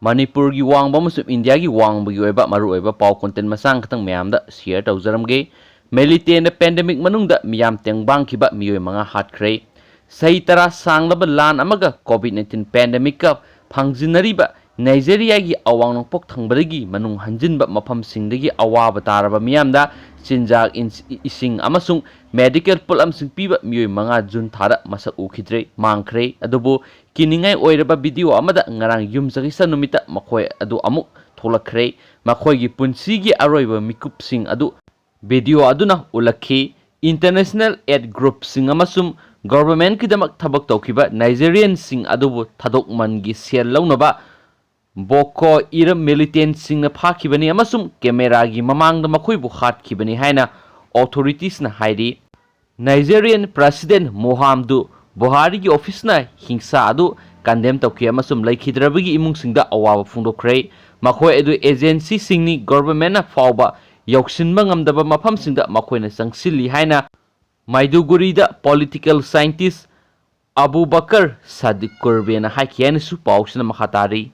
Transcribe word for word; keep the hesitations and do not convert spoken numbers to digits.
ꯃꯅꯤꯄꯨꯔꯒꯤ ꯋꯥꯡꯕ ꯑꯃꯁꯨꯡ ꯏꯟꯗꯤꯌꯥꯒꯤ ꯋꯥꯡꯕꯒꯤ ꯑꯣꯏꯕ ꯃꯔꯨꯑꯣꯏꯕ ꯄꯥꯎ content ꯃꯆꯥ ꯈꯛꯇꯪ ꯃꯌꯥꯝꯗ share ꯇꯧꯖꯔꯝꯒꯦ꯫ Militantꯅ pandemic ꯃꯅꯨꯡꯗ ꯃꯤꯌꯥꯝ ꯇꯦꯡꯕꯥꯡꯈꯤꯕ ꯃꯤꯑꯣꯏ ꯃꯉꯥ ꯍꯥꯠꯈ꯭ꯔꯦ꯫ ꯆꯍꯤ ꯇꯔꯥ ꯁꯥꯡꯂꯕ ꯂꯥꯟ ꯑꯃꯒ COVID nineteen pandemicꯀ ꯐꯪꯖꯤꯟꯅꯔꯤꯕ ꯅꯥꯏꯖꯦꯔꯤꯌꯥꯒꯤ ꯑꯋꯥꯡ ꯅꯣꯡꯄꯣꯛ ꯊꯪꯕꯗꯒꯤ ꯃꯅꯨꯡ ꯍꯟꯖꯤꯟꯕ ꯃꯐꯝꯁꯤꯡꯗꯒꯤ ꯑꯋꯥꯕ ꯇꯥꯔꯕ ꯃꯤꯌꯥꯝꯗ ꯆꯤꯟꯖꯥꯛ, ꯏꯟ-, ꯏꯁꯤꯡ ꯑꯃꯁꯨꯡ medical ꯄꯣꯠꯂꯝꯁꯤꯡ ꯄꯤꯕ ꯃꯤꯑꯣꯏ ꯃꯉꯥ ꯖꯨꯟ ꯊꯥꯗ ꯃꯁꯛ ꯎꯈꯤꯗ꯭ꯔꯦ, ꯃꯥꯡꯈ꯭ꯔꯦ꯫ ꯑꯗꯨꯕꯨ ꯀꯤꯅꯤꯡꯉꯥꯏ ꯑꯣꯏꯔꯕ video ꯑꯃꯗ ꯉꯔꯥꯡ ꯌꯨꯝꯁꯀꯩꯁ ꯅꯨꯃꯤꯠꯇ ꯃꯈꯣꯏ ꯑꯗꯨ ꯑꯃꯨꯛ ꯊꯣꯛꯂꯛꯈ꯭ꯔꯦ꯫ ꯃꯈꯣꯏꯒꯤ ꯄꯨꯟꯁꯤꯒꯤ ꯑꯔꯣꯏꯕ ꯃꯤꯀꯨꯞꯁꯤꯡ ꯑꯗꯨ video ꯑꯗꯨꯅ ꯎꯠꯂꯛꯈꯤ꯫ International aid groupꯁꯤꯡ ꯑꯃꯁꯨꯡ governmentꯀꯤꯗꯃꯛ ꯊꯕꯛ ꯇꯧꯈꯤꯕ Nigerianꯁꯤꯡ ꯑꯗꯨꯕꯨ ꯊꯥꯗꯣꯛꯃꯟꯒꯤ ꯁꯦꯜ ꯂꯧꯅꯕ Boko Haram militantꯁꯤꯡꯅ ꯐꯥꯈꯤꯕꯅꯤ ꯑꯃꯁꯨꯡ cameraꯒꯤ ꯃꯃꯥꯡꯗ ꯃꯈꯣꯏꯕꯨ ꯍꯥꯠꯈꯤꯕꯅꯤ ꯍꯥꯏꯅ authoritiesꯅ ꯍꯥꯏꯔꯤ꯫ Nigerian President Muhammadu Buhariꯒꯤ officeꯅ ꯍꯤꯡꯁꯥ ꯑꯗꯨ condemn ꯇꯧꯈꯤ ꯑꯃꯁꯨꯡ ꯂꯩꯈꯤꯗ꯭ꯔꯕꯒꯤ ꯏꯃꯨꯡꯁꯤꯡꯗ ꯑꯋꯥꯕ ꯐꯣꯡꯗꯣꯛꯈ꯭ꯔꯦ꯫ ꯃꯈꯣꯏ ꯑꯗꯨ agencyꯁꯤꯡꯅꯤ, governmentꯅ ꯐꯥꯎꯕ ꯌꯧꯁꯤꯟꯕ ꯉꯝꯗꯕ ꯃꯐꯝꯁꯤꯡꯗ ꯃꯈꯣꯏꯅ ꯆꯪꯁꯤꯜꯂꯤ ꯍꯥꯏꯅ ꯃꯥꯏꯗꯨꯒꯨꯔꯤꯗ political scientist ꯑꯕꯨ ꯕꯀꯔ ꯁꯥꯗꯤꯛ ꯀꯨꯔꯕꯦꯅ ꯍꯥꯏꯈꯤ ꯍꯥꯏꯅꯁꯨ ꯄꯥꯎꯁꯤꯅ ꯃꯈꯥ ꯇꯥꯔꯤ꯫